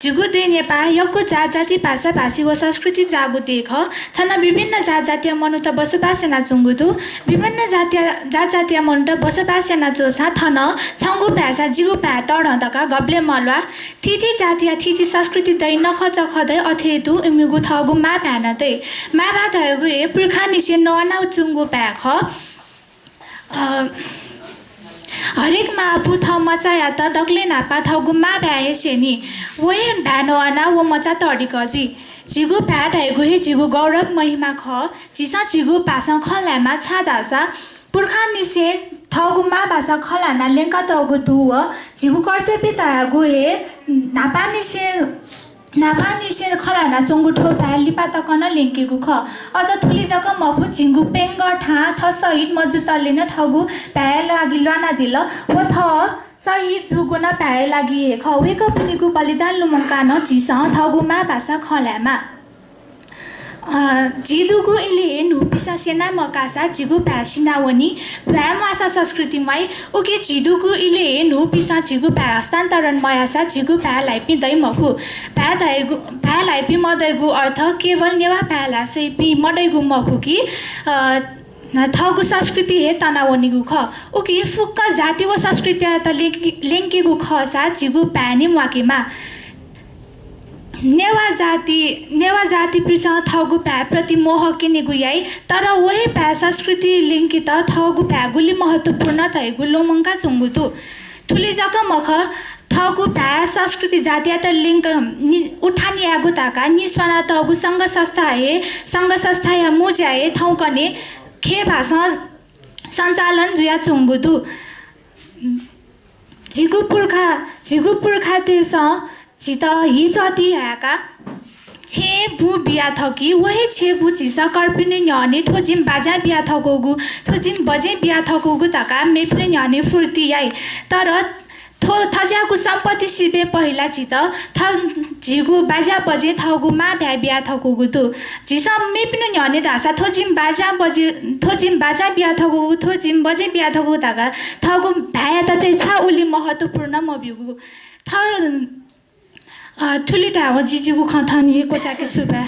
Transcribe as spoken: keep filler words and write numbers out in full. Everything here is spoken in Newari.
झीगु देय् नेपाः यक्व जात जाति, भाषा भाषी व संस्कृति जाःगु देय् खः। थन विभिन्न जात जातिया मनूत बसोबास यानाच्वंगु दु। विभिन्न जातिया, जात जातिया मनूत बसोबास यानाच्वंसां थन छंगु भाय्‌सा जिगु भाय् तःधं धकाः गबलें मल्वाः। थीथी जातिया थीथी संस्कृति दइ, नखःचखः दइ, अथे हे तुं इमिगु थःगु मांभाय् नं दइ। मांभाय् धयागु हे पुर्खांनिसें नवानाच्वंगु भाय् खः। अ, हरेक मांआपुं थः मचायात दकलय् न्हापां थःगु मांभाय् हे स्यनी। व हे भाय् नवानाः व मचा तःधिकः जुइ। झीगु भाय् धयागु हे झीगु गौरव महिमा खः। झीसं झीगु भाषां खँ ल्हायेमाः, छाय्‌धाःसा पुर्खांनिसें थःगु मांभाषां खँ ल्हानाः ल्यंकातःगु दु व झीगु कर्तव्य धयागु हे न्हापांनिसें न्हापांनिसें खँ ल्हानाच्वंगु थ्व भाय् लिपा तक नं ल्यंकेगु खः। अझ थुलि जक मखु, झीगु प्यंगः थां थः शहीद मजुतले नं थःगु भाय्‌या लागि ल्वानादिल। व थः शहीद जूगु नं भाय्‌या लागि हे खः। वय्‌कःपिनिगु बलिदान लुमंकाः नं झीसं थःगु मांभाषां खँ ल्हायेमाः। अ, झी दुगु इलय् हे न्हूपिसं स्यना मकाःसा झीगु भाय् सिनावनी। भाय् म्वाःसा संस्कृति म्वाइ। उकिं झी दुगु इलय् हे न्हूपिसं झीगु भाय् हस्तान्तरण मयाःसा झीगु भाय् ल्हाइपिं दइ मखु। भाय् धयागु, भाय् ल्हाइपिं मदइगु अर्थ केवल नेवाः भाय् ल्हासेपिं मदइगु मखु कि, अ, थःगु संस्कृति हे तनावनीगु खः। उकिं फुक्क जाति व संस्कृतियात ल्यंके-, ल्यंकेगु खःसा झीगु भाय् नि म्वाकेमाः। नेवाः जाति, नेवाः जातिपिसं थःगु भाय्‌प्रति मोह क्यनेगु याइ, तर व हे भाय् संस्कृति ल्यंकेत थःगु भाय् गुलि महत्त्वपूर्ण धइगु लुमंकाच्वंगु दु। थुलि जक मखु, थःगु भाय् संस्कृति जातियात ल्यंक नि-, उठान यायेगु धकाः निस्वनातःगु संघ संस्था हे संघ संस्थाया मुँज्या हे थौंकन्हय् खय् भासं सञ्चालन जुयाच्वंगु दु। झीगु पुर्खा, झीगु पुर्खातय्‌सं झीत हिचःति हाय्‌काः छेँय् बुँ बिया थकी, व हे छेँय् बुँ झीसं कर्पिनि न्ह्यःने थ्व जिमि बाज्यां बिया थकूगु, थ्व जिमि बज्यें बिया थकूगु धकाः मेपिनि न्ह्यःने फुर्ति याइ। तर थ्व थज्याःगु सम्पत्ति सिबें पहिला झीत थ-, झीगु बाज्या बज्यें थःगु मांभाय् बिया थकूगु दु। झीसं मेपिनि न्ह्यःने धाःसा थ्व जिमि बाज्यां बज्यें, थ्व जिमि बाज्यां बिया थकूगु, थ्व जिमि बज्यें बिया थकूगु धकाः थःगु भाय्‌यात चाहिँ छाय् उलि महत्त्वपूर्ण मब्यूगु? थ-, अ, थुलि धायेवं जि जिगु खँ थन हे क्वचाय्‌के सुभाय्।